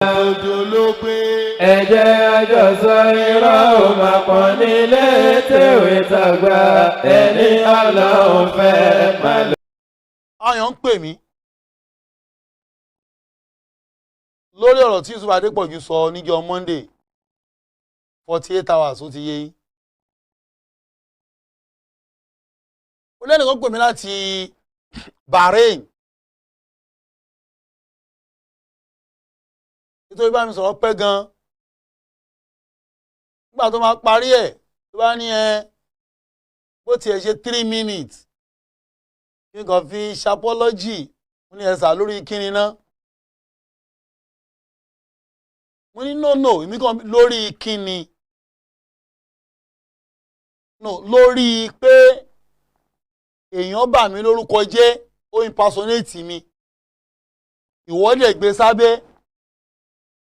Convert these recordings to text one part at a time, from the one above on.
Òjò ló gbé. Ẹ jẹ́ àjọsọ, irọ́ ò máa pọ̀ nílé tèwé tàgbà, ẹni Ọlọ́run fẹ́ máa lọ. Àwọn èèyàn ń pè mí lórí ọ̀rọ̀ tí Yusuf Adépọ̀jù sọ níjọ́ Monday, 48 hours, ó ti yé yín. Ó lẹ́nìkan pè mí láti Bahrain, nítorí bá mi sọ̀rọ̀ pẹ́ gan-an. Nígbà tó máa parí ẹ̀, tó bá ní ẹ bó tiẹ̀ ṣe 3 minutes kí n kàn fi ṣapọ́lọ́jì. Mo ní ẹ̀sà lórí kíni ná? Mo ní no, no, èmi kàn lórí kíni? No, lórí pé èèyàn bà mí lórúkọ jẹ́, ó impersonate mi, ìwọ dẹ̀ gbé sábẹ́,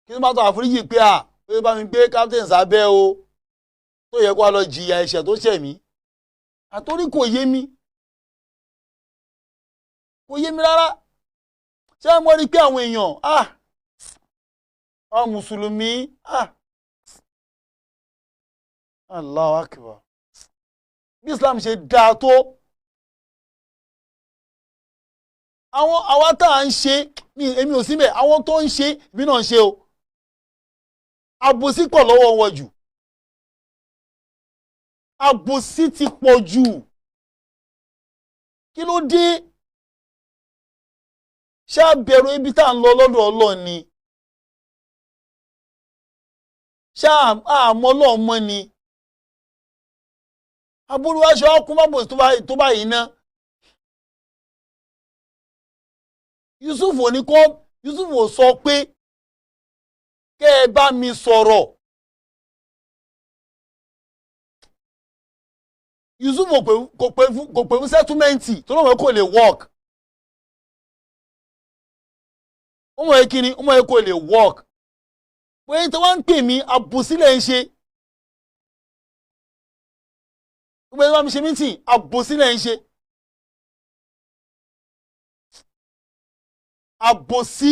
kí n bá tó àforíjì pé à pé bá mi gbé captain sábẹ́ o, tó yẹ kó a lọ jìyà ẹ̀ṣẹ̀ tó ṣẹ̀ mí. Àtorí kò yé mi, kò yé mi rárá. Ṣé mo rí i pé àwọn èèyàn, ah, àwọn mùsùlùmí, ah, Allahu Akbar, bí Islam ṣe dáa tó, àwọn àwa tá à ń ṣe ní, èmi ò síbẹ̀, àwọn tó ń ṣe, èmi náà ń ṣe o, àbòsí pọ̀ lọ́wọ́ wọn jù, àbòsí ti pọ̀ jù. Kí ló dé? Ṣé a bẹ̀rù ibi tá à ń lọ lọ́dọ̀ Ọlọ́run ni? Ṣé àmọ́ Ọlọ́run mọ́ ni? Aburú aṣọ akúnmábòsí tó báyìí ná. Yusuf ò ní kó, Yusuf ò sọ pé kẹ́ ẹ bá mi sọ̀rọ̀. Yusuf kò pè fún settlement tó lóun kò lè work. Ó mọ̀ ẹ́ kíni, ó mọ̀ ẹ́ kò lè work. Pé tí wọ́n ń pè mí, àbòsílẹ̀ ń ṣe. Gbogbo ẹni bá mi ṣe meeting, àbòsílẹ̀ ń ṣe. Àbòsí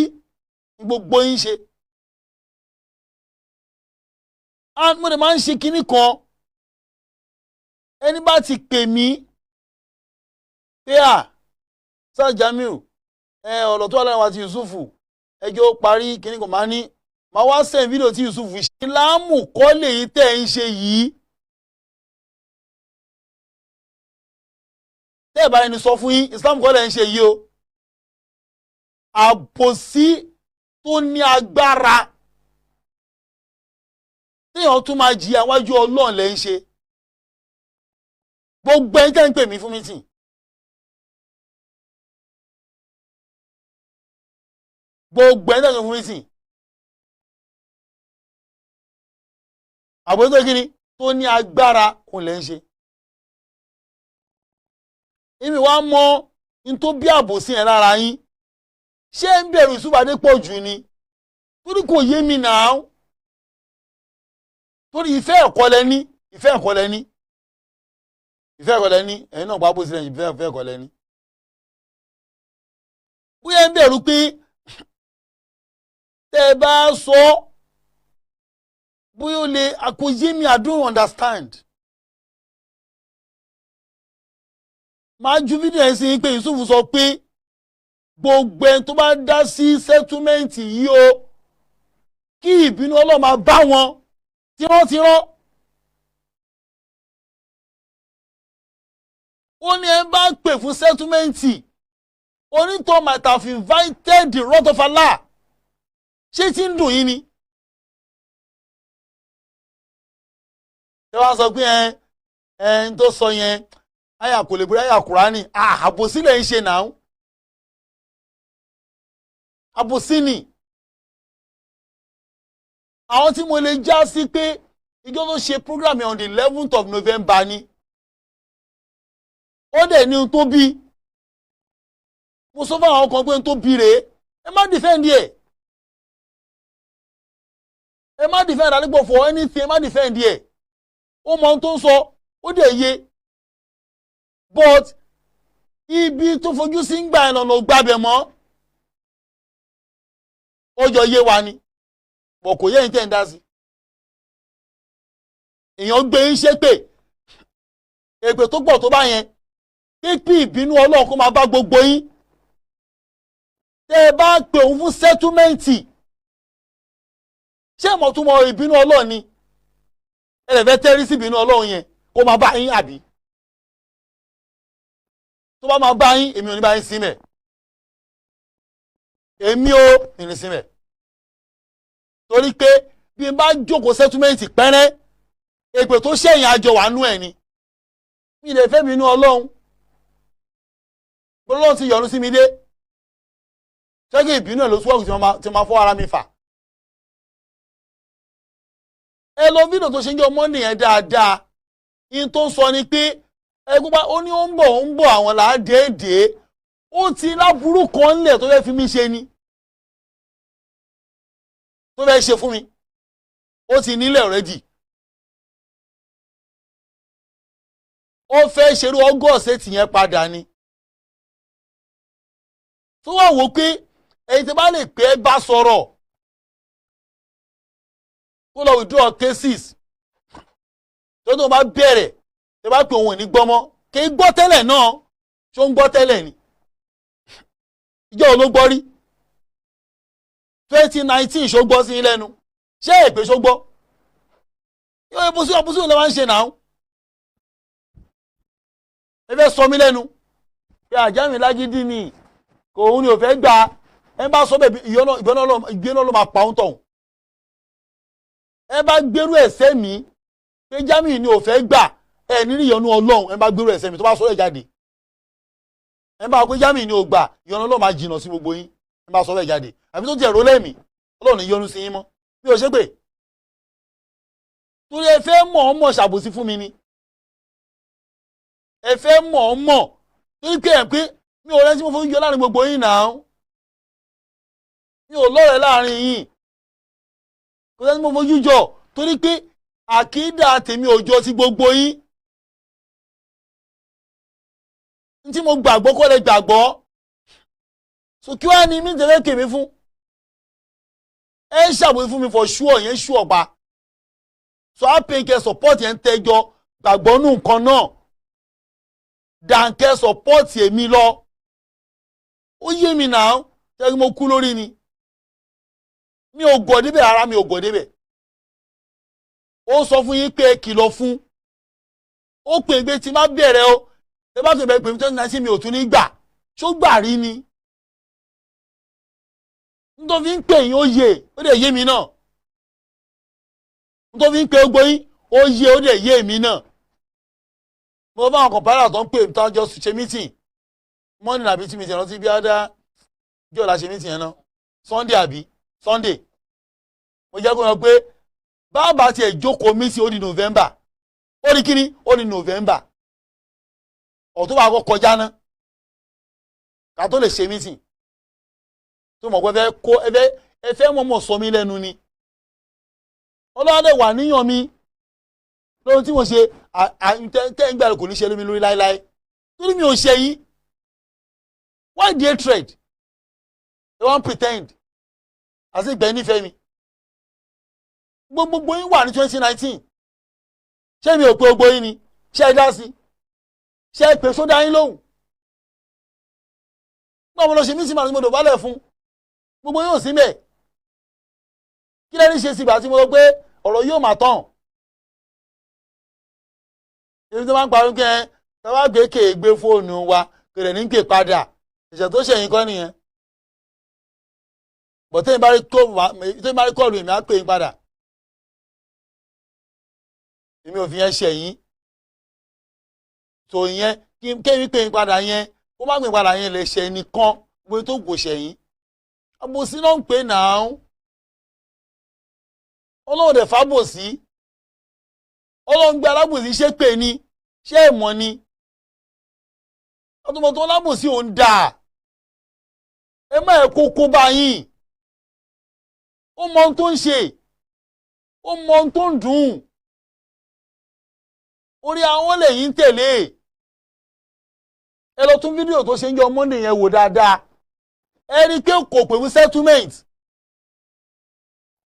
gbogbo yín ṣe. And mo dẹ̀ máa ń ṣe kinní kan. Ẹni bá ti pè mí pé à Sir Jamiu, ẹ ọ̀rọ̀ tó wà láàrin wa ti Yusufu, ẹjọ́ parí kinní kan, máa ní máa wá send fídíò tí Yusufu ṣe. Láàmú kọ́ lèyí tẹ̀ ń ṣe yìí. Tẹ́ ẹ̀ bá ẹni sọ fún yín, Islam kọ́ lẹ̀ ń ṣe yìí o. Àbòsí tó ní agbára téèyàn tún máa jìyà wájú Ọlọ́run lẹ́ ń ṣe. Gbogbo ẹni tẹ́ ń pè mí fún meeting, gbogbo ẹni tẹ́ ń pè mí fún meeting, àbòsí tó kíni tó ní agbára òun lẹ́ ń ṣe. Èmi wá mọ n tó bí àbòsí yẹn lára yín. Ṣé ń bẹ̀rù Yusuf Adépọ̀jù ni? Torí kò yé mi náà. Torí ìfẹ́ ẹ̀kọ́ lẹ ní, ìfẹ́ ẹ̀kọ́ lẹ ní, ìfẹ́ ẹ̀kọ́ lẹ ní, ẹ̀yin náà pàápàá sílẹ̀, ìfẹ́ ẹ̀kọ́ lẹ ní. Bóyá ń bẹ̀rù pé tẹ́ ẹ bá sọ, bóyá ó lè kò yé mi, I don't understand. Màá ju fídíò yẹn sí yín pé Yusuf sọ pé gbogbo ẹni tó bá dá sí settlement yìí o, kí ìbínú Ọlọ́run máa bá wọn tírántírán. Ó ní ẹ bá pè fún settlement, onítọ̀ might have invited the wrath of Allah. Ṣé tí ń dùn yín ni? Ṣé wàá sọ pé ẹ ẹ ń tó sọ yẹn, àyà kò lè borí àyà Kùránì, àbòsí lẹ̀ ń ṣe náà. Àbòsí ni. Àwọn tí mo lè já sí pé ìjọ tó ṣe program yẹn on the 11th of November ni. Ó dẹ̀ ní ohun tó bí. Mo sọ fún àwọn kan pé ohun tó bí rèé. Ẹ má defend ẹ̀. Ẹ má defend Adépọ̀ for anything, ẹ má defend ẹ̀. Ó mọ ohun tó ń sọ, ó dẹ̀ yé. But ibi tó fojú sí ń gbà ẹ̀ lọ́nà ò gbàbẹ̀ mọ́. Ó jọ yé wa ni. Bọ̀ kò yẹ yín tẹ́ ń dá sí. Èèyàn gbé yín ṣépè, èpè tó pọ̀ tó bá yẹn, pípín ìbínú Ọlọ́run kó máa bá gbogbo yín. Tẹ́ ẹ bá pè òun fún settlement, ṣé ìmọ̀túnmọ̀ ìbínú Ọlọ́run ni? Ẹ lè fẹ́ tẹ́rí sí ìbínú Ọlọ́run yẹn kó máa bá yín, àbí? Tó bá máa bá yín, èmi ò ní bá yín sí mẹ́. Èmi ò ní sí mẹ́, torí pé bí n bá jókòó settlement pẹ́rẹ́, èpè tó ṣẹ̀yìn àjọ wà nú ẹ̀ ni. Mi lè fẹ́ mi inú Ọlọ́run. Ọlọ́run ti yọ́nú sí mi dé ṣẹ́gi, ìbínú ẹ̀ ló súwọ́ọ̀kì tí máa fọ́ ara mi fà. Ẹ lọ fídíò tó ṣe ń jọ Monday yẹn dáadáa. In tó ń sọ ni pé ẹgbẹ́ ó ní ó ń bọ̀, ó ń bọ̀, àwọn là á déédéé. Ó ti láburú kan ńlẹ̀ tó fẹ́ fi mí ṣe ni, tó fẹ́ ṣe fún mi. Ó ti nílẹ̀ already. Ó fẹ́ ṣerú August 8 yẹn padà ni. Tó wà wò pé ẹ̀yin tí bá lè pé ẹ bá sọ̀rọ̀, kó lọ withdraw cases. Tó bá bẹ̀rẹ̀, tó bá pè, òun ò ní gbọ́ mọ́. Kì í gbọ́ tẹ́lẹ̀ náà. Ṣó ń gbọ́ tẹ́lẹ̀ ni? Ìjọ wo ló gbọ́ rí? 2019, ṣó gbọ́ sí lẹ́nu? Ṣé èpè ṣó gbọ́? Yóò ebùsùn ọ̀bùsùn ló máa ń ṣe náà. Ẹ fẹ́ sọ mí lẹ́nu pé àjá mi lágídí ni, kò òun ni ò fẹ́ gbà. Ẹ bá sọ bẹ́ẹ̀, ìgbéná ló máa pa òun tọ̀hún. Ẹ bá gbérú ẹ̀sẹ̀ mi pé Jamiu ni ò fẹ́ gbà, ẹ ní ìyọ́nú Ọlọ́run. Ẹ bá gbérú ẹ̀sẹ̀ mi, tó bá sọ ẹ̀ jáde, ẹ bá pé Jamiu ni ò gbà, ìyọ́nú Ọlọ́run máa jìnnà sí gbogbo yín. Ẹ bá sọ ẹ̀ jáde, àbí tó tiẹ̀ ró lẹ́mìí, Ọlọ́run ní yọ́nú sí yín mọ́. Bí o ṣe pé torí ẹ fẹ́ mọ̀ ọ́ mọ̀ ṣàbòsí fún mi ni. Ẹ fẹ́ mọ̀ ọ́ mọ̀, torí pé ẹ̀ pé mi ò rẹ́ tí mo fojú jọ láàrin gbogbo yín náà. Mi ò lọ́rẹ̀ẹ́ láàrin yín. Kò sẹ́ni mo fojú jọ, torí pé àkídà tèmi ò jọ ti gbogbo yín. N tí mo gbàgbọ́ kọ́ lẹ gbàgbọ́. So kí wàá ní mí tẹ̀lé kèmí fún? Ẹ ń ṣàbòsí fún mi for sure, yẹn sure pa. So á pè kẹ́ support yẹn, tẹ́jọ́ gbàgbọ́ nù nǹkan náà dànkẹ́ support èmi lọ. Ó yé mi náà. Tẹ́lẹ̀ mo kú lórí ni. Mi ò gọ̀ débẹ̀ rárá, mi ò gọ̀ débẹ̀. Ó sọ fún yín pé ẹ kìlọ̀ fún. Ó pè é pé tí má bẹ̀rẹ̀ o, ẹ bá tó bẹ̀rẹ̀ pé 2019, mi ò tún ní gbà. Ṣó gbà rí ni? Nítorí ń pè yín, ó yé, ó dẹ̀ yé mi náà. Nítorí ń pè gbogbo yín, ó yé, ó dẹ̀ yé mi náà. Mo bá àwọn kọ̀ǹpárà tó ń pè tó ń jọ ṣe meeting Monday àbí tí mi ti rántí bí á dá jọ́ la ṣe meeting yẹn náà, Sunday àbí Sunday. Mo jẹ́ kó yọ pé bàbá tiẹ̀ jókòó meeting, ó di November. Ó di kíní? Ó di November. October kọ́ kọjá ná ká tó lè ṣe meeting. Tó mọ̀ pé ẹ fẹ́ kó ẹ fẹ́ mọ̀mọ́ sọ mí lẹ́nu ni. Ọlọ́dẹ wà níyàn mi lóhun tí mo ṣe tẹ́ ń gbà kò ní ṣe lómi lórí láéláé, torí mi ò ṣe yín. Why the hatred? They wan pretend àti ìgbẹ́ nífẹ̀ẹ́ mi. Gbogbo yín wà ní 2019. Ṣé mi ò pé gbogbo yín ni? Ṣé ẹ dá sí? Ṣé ẹ pè sódà yín lóhùn? Gbọ́n mo lọ ṣe mísìmọ̀ àti mo dọ̀bálẹ̀ fún gbogbo yóò sí mẹ́. Kí lẹ́ni ṣe sígbà tí mo sọ pé ọ̀rọ̀ yóò máa tán? Èmi tó máa ń parí kẹ́ ẹ tọ́wọ́ gbé kéè gbé fóònù wa kèrè ní kè padà. Ìṣẹ̀ tó ṣẹ̀yìn kọ́ nìyẹn. Bọ̀ tẹ́yìn bá rí call, èmi á pè yín padà. Èmi ò fi yẹn ṣẹ̀yìn tó yẹn. Kémi pè yín padà yẹn, kó má pè yín padà yẹn lè ṣe nìkan. Gbogbo tó kò ṣẹ̀yìn, àbòsí náà ń pè náà. Ọlọ́run dẹ̀ fábòsí. Ọlọ́run gbé alábòsí ṣépè ni. Ṣé ẹ̀ mọ̀ ni? Ọtúnbọ̀tún alábòsí òun dà. Ẹ má ẹ kókó báyìí. Ó mọ ohun tó ń ṣe, ó mọ ohun tó ń dùn. Orí àwọn lẹ́yìn ń tẹ̀lé. Ẹ lọ tún fídíò tó ṣe ń jọ Monday yẹn wò dáadáa. Ẹ rí i pé kò pè fún settlement.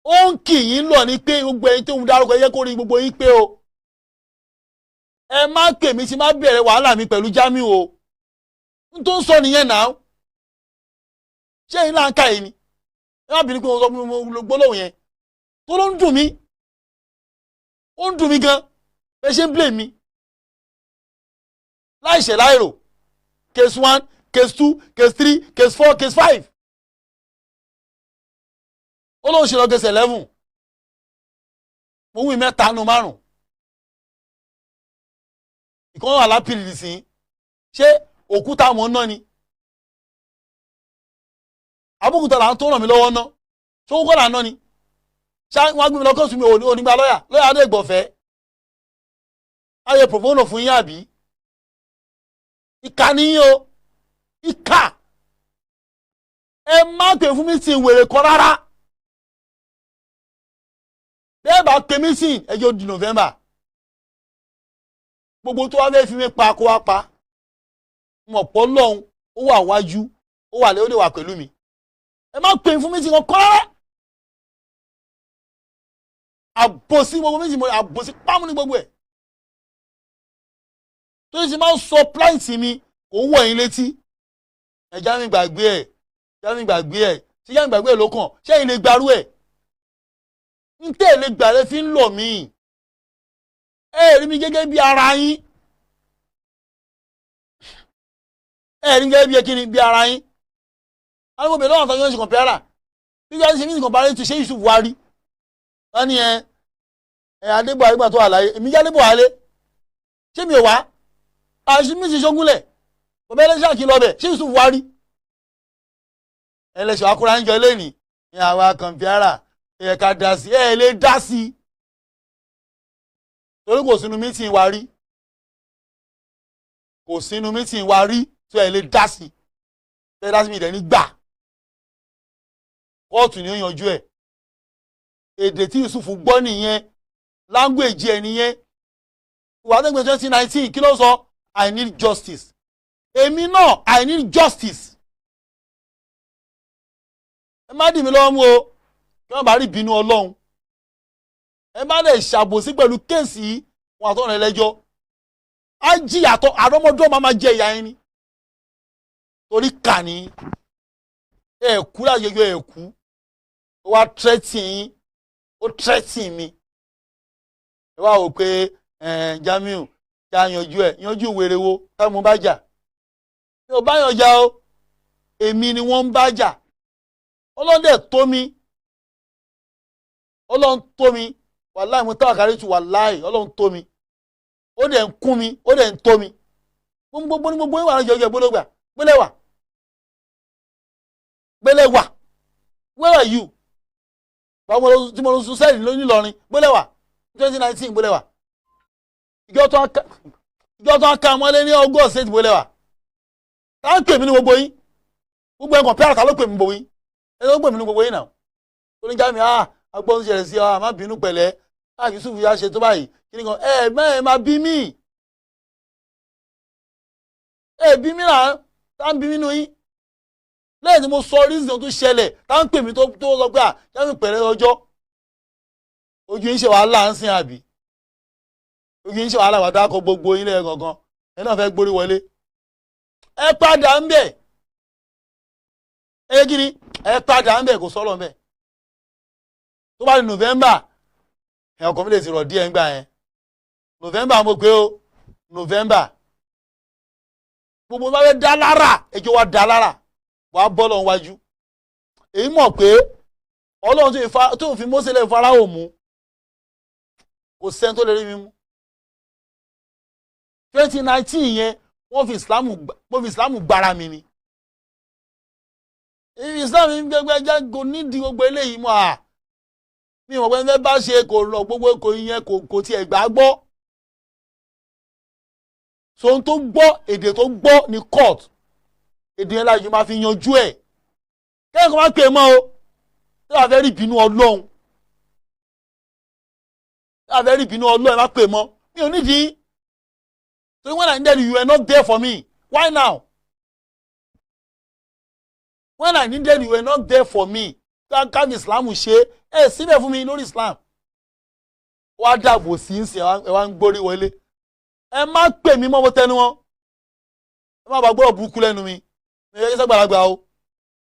Ó ń kì yín lọ ní pé gbogbo ẹni tó ń dárúkọ, ẹ jẹ́ kó rí gbogbo yín pé o, ẹ má pè mí tí má bẹ̀rẹ̀ wàhálà mi pẹ̀lú Jamiu o. N tó ń sọ nìyẹn náà. Ṣé ẹ̀yin là ń ka yìí ni? Ẹ má bínú pé mo sọ mo gbólóhùn yẹn tó ló ń dùn mí, ó ń dùn mí gan. Ẹ ṣe ń blame mi láìṣẹ̀ láìrò. Case one, case two, case three, case four, case five, ó lóun ṣe lọ case 11. Mo wí mẹ́ta nu márùn, ìkan wà lápìlì sí. Ṣé òkúta mọ̀ ń ná ni? Abókúta là ń tó ràn mí lọ́wọ́ ná. Ṣé owó kọ́ là ń ná ni? Ṣá wọ́n á gbé mi lọ kóòtù, mi ò ní gba lọ́yà. Lọ́yà adé gbọ̀fẹ́ ayé pro bono fún yín, àbí? Ìkà níyìn o, ìkà. Ẹ má pè fún mi sí wèrè kọ́ rárá. Bẹ́ẹ̀ bá pè mí sí ẹjọ́ di November, gbogbo tó wá fẹ́ fi mí pa, kó wá pa. Mọ̀ pọ́ lọ́hùn, ó wà wájú, ó wà lé, ó lè wà pẹ̀lú mi. Ẹ má pè fún mi sí kan kọ́ rárá. Àbòsí gbogbo méjì mo, àbòsí pámú ní gbogbo ẹ̀ tó ṣe máa ń sọ plight mi, kò ń wọ̀ yín létí. Ẹ já mi gbàgbé ẹ̀, já mi gbàgbé ẹ̀. Ṣé já mi gbàgbé ẹ̀ ló kàn? Ṣé ẹ̀yin lè gbarú ẹ̀? Ń tẹ́ ẹ̀ lè gbà lẹ́ fi ń lọ̀ mí. Ẹ rí mi gẹ́gẹ́ bí ara yín, ẹ rí mi gẹ́gẹ́ bí kíni, bí ara yín. Àwọn obìnrin lọ́wọ́ àtàwọn ṣe compare bí wọ́n ṣe ní compare tó ṣe Yusuf wá rí. Wọ́n ní ẹ Adébọ̀ àgbà tó wà láyé, èmi jẹ́ Adébọ̀ wálé. Ṣé mi ò wá àṣì mi sì ṣogúnlẹ̀ bàbá ẹlẹ́ṣẹ̀ kí lọ bẹ̀? Ṣé Yusuf wá rí ẹlẹ́ṣẹ̀ akúra ń jọ lẹ́nìí ní àwa compare ẹ̀ ká dá sí ẹ̀ lè dá sí, torí kò sínú meeting wa rí, kò sínú meeting wa rí tó ẹ̀ lè dá sí. Ẹ̀ dá sí mi ìdẹ̀ ní gbà. Kóòtù ni ó yanjú ẹ̀. Èdè tí Yusuf gbọ́ nìyẹn, language ẹ̀ nìyẹn. Ìwà àtẹ̀gbẹ́ 2019, kí ló sọ? "I need justice." Èmi náà, I need justice. Ẹ má dì mí lọ́wọ́ mú o, kí wọ́n bá rí ìbínú Ọlọ́run. Ẹ má lè ṣàbòsí pẹ̀lú case yìí. Wọn àtọ́nà ẹlẹ́jọ́ á jìyà tó àrọ́mọdún máa máa jẹ ìyá yẹn ni, torí kà ní ẹ kú láyẹyẹ ẹ kú. Ó wá threaten yín, ó threaten mi. Ẹ wá wò pé Jamiu kí a yanjú ẹ. Yanjú wèrè wo táwọn mo bá jà? Mi ò bá yàn jà o, èmi ni wọ́n ń bá jà. Ọlọ́dẹ tó mi, Ọlọ́run tó mi. Wàláì, mo táwọn kárí tu. Wàláì, Ọlọ́run tó mi, ó dẹ̀ ń kún mi, ó dẹ̀ ń tó mi. Gbogbo ní gbogbo ìwà àjọyọ̀ gbólógbà gbélé wà, gbélé wà. Where are you? Báwo tí mo lọ sùn sẹ́ẹ̀lì nílọrin? Gbélé wà 2019, gbélé wà. Ìjọ tó ń ka ọmọlé ní August 8, gbélé wà. Tá ń pè mí ní gbogbo yín, gbogbo ẹ̀kọ́ pẹ́ẹ́rẹ́. Ta ló pè mí? Gbogbo yín, ẹ ló pè mí ní gbogbo yín náà tó ní Jamiu, ah, agbọ́n ń ṣẹlẹ̀ sí ọ, má bínú, pẹ̀lẹ́. Ah, Yusuf yà ṣe tó báyìí, kí ni kan ẹ mẹ́ẹ̀ máa bí mí? Ẹ bí mí náà. Tá ń bí mí nù yín lẹ́yìn tí mo sọ reason tó ṣẹlẹ̀. Tá ń pè mí tó sọ pé à Jamiu, pẹ̀lẹ́, ọjọ́ ojú yín ṣe wàhálà ń sìn, àbí ojú yín ṣe wàhálà wà dákọ̀ gbogbo yín lẹ́yìn gangan. Ẹ náà fẹ́ gbórí wọlé, ẹ padà ń bẹ̀. Ẹ kí ni? Ẹ padà ń bẹ̀, kò sọ̀rọ̀ ń bẹ̀. Tó bá di November, ẹ ọkọ̀ mi lè ti rọ̀ díẹ̀ ńgbà yẹn. November mo pé o, November. Gbogbo bá fẹ́ dá lára, ẹjọ́ wa dá lára, wàá bọ́ lọ́wọ́ wájú. Èyí mọ̀ pé Ọlọ́run tó fi Mósè lẹ́yìn Fáráò mú, kò sẹ́ni tó lè rí mi mú. 2019 yẹn, wọ́n fi Islam, mo fi Islam gbára mi ni. Islam gbẹgbẹ jẹ́ kò nídìí gbogbo eléyìí mọ́. À mi mọ̀ pé ẹ bá ṣe kò lọ gbogbo kò yẹn kò tiẹ̀ gbà gbọ́. So ohun tó gbọ́, èdè tó gbọ́ ní court, èdè yẹn láti máa fi yanjú ẹ̀. Kẹ́hìn kan máa pè mọ́ o. Tí wàá fẹ́ rí ìbínú Ọlọ́run, tí wàá fẹ́ rí ìbínú Ọlọ́run, ẹ má pè mọ́. Mi ò nídìí, torí when I needed you, you were not there for me. Why now? When I needed you, you were not there for me. Káàmì Islam ṣe ẹ síbẹ̀ fún mi lórí Islam. Wá dàbò sí ń sìn, ẹ wá ń gbórí wọlé. Ẹ má pè mí mọ́, mo tẹnu wọn. Ẹ má bàa gbọ́dọ̀ burúkú lẹ́nu mi. Mi ò yẹ kí sàgbàlagbà o.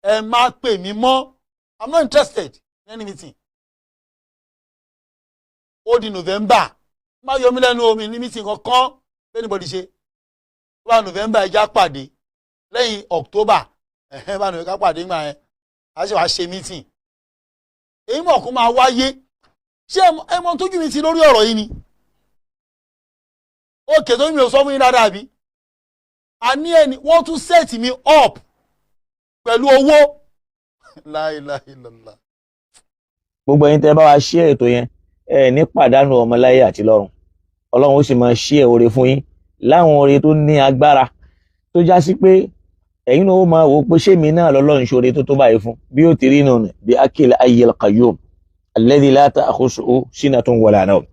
Ẹ má pè mí mọ́, I'm not interested in any meeting. Ó di November. Má yọ mí lẹ́nu omi ní meeting kankan bẹ́ẹ̀ anybody ṣe. Bá November, ẹja pàdé lẹ́yìn October. Ẹ̀hẹ́n, bá November pàdé ńgbà yẹn, a ṣe wàá ṣe meeting. Èyí mọ̀ kó máa wáyé. Ṣé ẹ mọ tójú mi ti lórí ọ̀rọ̀ yìí ni? Òkè tó mi ò sọ fún yín dáadáa bí a ní ẹni wọ́n tún set mi up pẹ̀lú owó. La ilaha illallah. Gbogbo ẹ̀yin tẹ́ bá wa ṣí ètò yẹn, ẹ ní pàdánù ọmọ láyé àti lọ́run. Ọlọ́run ó sì máa ṣí ẹ oore fún yín láwọn oore tó ní agbára tó já sí pé ẹ̀yin náà ó máa wò ó pé ṣé mi náà lọ́lọ́run ṣoore tó tó báyìí fún bí ó ti rí nù ní bí akil ayyil qayyum alladhi la ta'khusuhu sinatun wala nawm.